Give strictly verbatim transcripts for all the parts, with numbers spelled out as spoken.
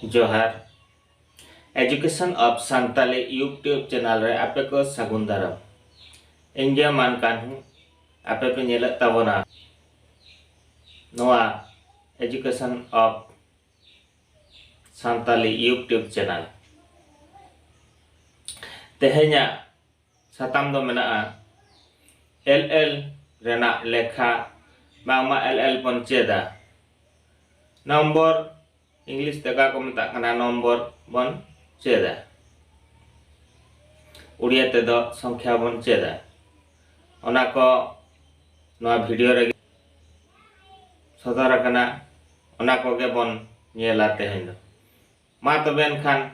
ᱡᱚᱦᱟᱨ᱾ Education of Santali YouTube channel ᱨᱮ ᱟᱯᱮ ᱠᱚ ᱥᱟᱹᱜᱩᱱ ᱫᱟᱨᱟᱢ᱾ ᱤᱧ ᱜᱮ ᱢᱟᱱ ᱠᱟᱹᱱᱦᱩ, ᱟᱯᱮ ᱯᱮ ᱧᱮᱞᱮᱫ ᱛᱟᱵᱚᱱᱟ ᱱᱚᱣᱟ Education of Santali YouTube channel᱾ ᱛᱮᱦᱮᱧᱟᱜ ᱥᱟᱛᱟᱢ ᱫᱚ ᱢᱮᱱᱟᱜᱼᱟ ᱮᱞ ᱮᱞ ᱨᱮᱱᱟᱜ ᱞᱮᱠᱷᱟ, ᱵᱟᱝᱢᱟ ᱮᱞ ᱮᱞ ᱵᱚᱱ ᱪᱮᱫᱟ᱾ ᱱᱚᱢᱵᱚᱨ, ᱤᱝᱞᱤᱥ ᱛᱮ ᱚᱠᱟ ᱠᱚ ᱢᱮᱛᱟᱜ ᱠᱟᱱᱟ, ᱱᱚᱢᱵᱚᱨ ᱵᱚᱱ ᱪᱮᱫᱟ᱾ ᱩᱲᱤᱭᱟ ᱛᱮᱫᱚ ᱥᱚᱝᱠᱷᱭᱟ ᱵᱚᱱ ᱪᱮᱫᱟ᱾ ᱚᱱᱟ ᱠᱚ ᱱᱚᱣᱟ ᱵᱷᱤᱰᱤᱭᱳ ᱨᱮᱜᱮ ᱥᱚᱫᱚᱨ ᱟᱠᱟᱱᱟ, ᱚᱱᱟ ᱠᱚᱜᱮ ᱵᱚᱱ ᱧᱮᱞᱟ ᱛᱮᱦᱮᱧ ᱫᱚ᱾ ᱢᱟ ᱛᱚᱵᱮ ᱮᱱᱠᱷᱟᱱ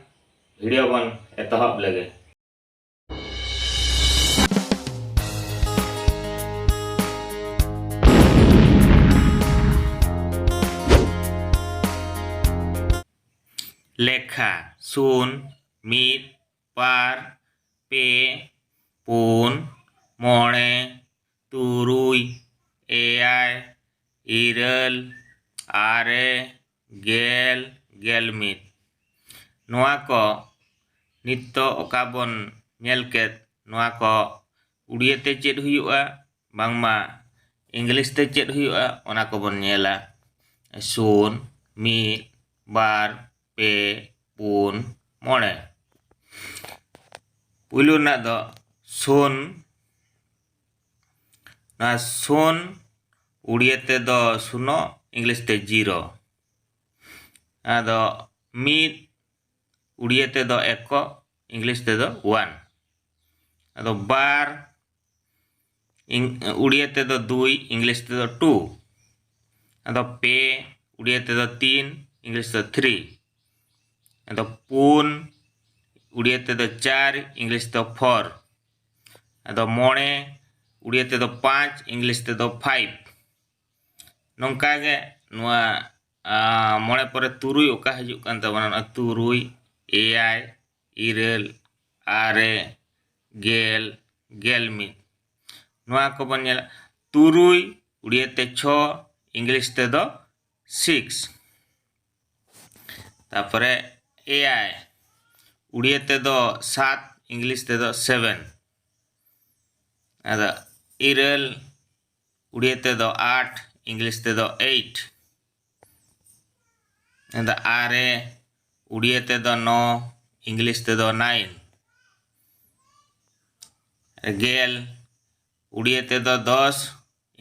ᱵᱷᱤᱰᱤᱭᱳ ᱵᱚᱱ ᱮᱛᱚᱦᱚᱵ ᱞᱮᱜᱮ᱾ ᱞᱮᱠᱷᱟ: ᱥᱩᱱ, ᱢᱤᱫ, ᱵᱟᱨ, ᱯᱮ, ᱯᱩᱱ, ᱢᱚᱬᱮ, ᱛᱩᱨᱩᱭ, ᱮᱭᱟᱭ, ᱤᱨᱟᱹᱞ, ᱟᱨᱮ, ᱜᱮᱞ, ᱜᱮᱞ ᱢᱤᱫ᱾ ᱱᱚᱣᱟ ᱠᱚ ᱱᱤᱛᱚᱜ ᱚᱠᱟ ᱵᱚᱱ ᱧᱮᱞ ᱠᱮᱫ, ᱱᱚᱣᱟ ᱠᱚ ᱩᱲᱤᱭᱟᱹ ᱛᱮ ᱪᱮᱫ ᱦᱩᱭᱩᱜᱼᱟ, ᱵᱟᱝᱢᱟ ᱤᱝᱞᱤᱥ ᱛᱮ ᱪᱮᱫ ᱦᱩᱭᱩᱜᱼᱟ, ᱚᱱᱟ ᱠᱚᱵᱚᱱ ᱧᱮᱞᱟ᱾ ᱥᱩᱱ, ᱢᱤᱫ, ᱵᱟᱨ, ᱯᱮ, ᱯᱩᱱ, ᱢᱚᱬᱮ᱾ ᱯᱩᱭᱞᱩ ᱨᱮᱱᱟᱜ ᱫᱚ ᱥᱩᱱ᱾ ᱱᱚᱣᱟ ᱥᱩᱱ ᱩᱲᱤᱭᱟᱹ ᱛᱮᱫᱚ ᱥᱩᱱᱚ, ᱤᱝᱞᱤᱥ ᱛᱮ ᱡᱤᱨᱳ᱾ ᱟᱫᱚ ᱢᱤᱫ ᱩᱲᱤᱭᱟᱹ ᱛᱮᱫᱚ ᱮᱠᱚ, ᱤᱝᱞᱤᱥ ᱛᱮᱫᱚ ᱳᱣᱟᱱ᱾ ᱟᱫᱚ ᱵᱟᱨ ᱤᱝ-, ᱩᱲᱤᱭᱟᱹ ᱛᱮᱫᱚ ᱫᱩᱭ, ᱤᱝᱞᱤᱥ ᱛᱮᱫᱚ ᱴᱩ᱾ ᱟᱫᱚ ᱯᱮ ᱩᱲᱤᱭᱟᱹ ᱛᱮᱫᱚ ᱛᱤᱱ, ᱤᱝᱞᱤᱥ ᱛᱮᱫᱚ ᱛᱷᱨᱤ᱾ ᱟᱫᱚ ᱯᱩᱱ ᱩᱲᱤᱭᱟᱹ ᱛᱮᱫᱚ ᱪᱟᱨ, ᱤᱝᱞᱤᱥ ᱛᱮᱫᱚ ᱯᱷᱳᱨ᱾ ᱟᱫᱚ ᱢᱚᱬᱮ ᱩᱲᱤᱭᱟᱹ ᱛᱮᱫᱚ ᱯᱟᱸᱪ, ᱤᱝᱞᱤᱥ ᱛᱮᱫᱚ ᱯᱷᱟᱭᱤᱵᱷ᱾ ᱱᱚᱝᱠᱟ ᱜᱮ ᱱᱚᱣᱟ, ᱟ, ᱢᱚᱬᱮ ᱯᱚᱨᱮ ᱛᱩᱨᱩᱭ ᱚᱠᱟ ᱦᱤᱡᱩᱜ ᱠᱟᱱ ᱛᱟᱵᱚᱱᱟ, ᱱᱚᱣᱟ ᱛᱩᱨᱩᱭ, ᱮᱭᱟᱭ, ᱤᱨᱟᱹᱞ, ᱟᱨᱮ, ᱜᱮᱞ, ᱜᱮᱞ ᱢᱤᱫ᱾ ᱱᱚᱣᱟ ᱠᱚᱵᱚᱱ ᱧᱮᱞᱟ, ᱛᱩᱨᱩᱭ ᱩᱲᱤᱭᱟᱹ ᱛᱮ ᱪᱷᱚ, ᱤᱝᱞᱤᱥ ᱛᱮᱫᱚ ᱥᱤᱠᱥ᱾ ᱛᱟᱨᱯᱚᱨᱮ ᱮᱭᱟᱭ, ᱩᱲᱤᱭᱟ ᱛᱮᱫᱚ ᱥᱟᱛ, ᱤᱝᱞᱤᱥ ᱛᱮᱫᱚ ᱥᱮᱵᱷᱮᱱ᱾ ᱟᱫᱚ ᱤᱨᱟᱹᱞ, ᱩᱲᱤᱭᱟ ᱛᱮᱫᱚ ᱟᱴ, ᱤᱝᱞᱤᱥ ᱛᱮᱫᱚ ᱮᱭᱤᱴ᱾ ᱟᱫᱚ ᱟᱨᱮ, ᱩᱲᱤᱭᱟ ᱛᱮᱫᱚ ᱱᱚ, ᱤᱝᱞᱤᱥ ᱛᱮᱫᱚ ᱱᱟᱭᱤᱱ᱾ ᱜᱮᱞ, ᱩᱲᱤᱭᱟ ᱛᱮᱫᱚ ᱫᱚᱥ,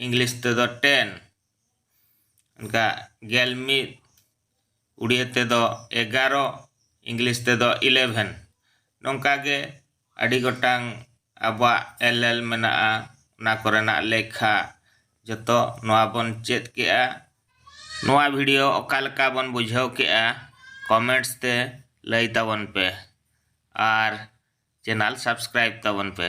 ᱤᱝᱞᱤᱥ ᱛᱮᱫᱚ ᱴᱮᱱ᱾ ᱚᱱᱠᱟ ᱜᱮᱞ ᱢᱤᱫ, ᱩᱲᱤᱭᱟ ᱛᱮᱫᱚ ᱮᱜᱟᱨᱚ, ᱤᱝᱞᱤᱥ ᱛᱮᱫᱚ ᱤᱞᱮᱵᱷᱮᱱ᱾ ᱱᱚᱝᱠᱟ ᱜᱮ ᱟᱹᱰᱤ ᱜᱚᱴᱟᱝ ᱟᱵᱚᱣᱟᱜ ᱮᱞᱮᱞ ᱢᱮᱱᱟᱜᱼᱟ, ᱚᱱᱟ ᱠᱚᱨᱮᱱᱟᱜ ᱞᱮᱠᱷᱟ ᱡᱚᱛᱚ ᱱᱚᱣᱟ ᱵᱚᱱ ᱪᱮᱫ ᱠᱮᱜᱼᱟ᱾ ᱱᱚᱣᱟ ᱵᱷᱤᱰᱤᱭᱳ ᱚᱠᱟ ᱞᱮᱠᱟ ᱵᱚᱱ ᱵᱩᱡᱷᱟᱹᱣ ᱠᱮᱜᱼᱟ, ᱠᱚᱢᱮᱱᱴᱥ ᱛᱮ ᱞᱟᱹᱭ ᱛᱟᱵᱚᱱ ᱯᱮ ᱟᱨ ᱪᱮᱱᱟᱞ ᱥᱟᱵᱥᱠᱨᱟᱭᱤᱵ ᱛᱟᱵᱚᱱ ᱯᱮ᱾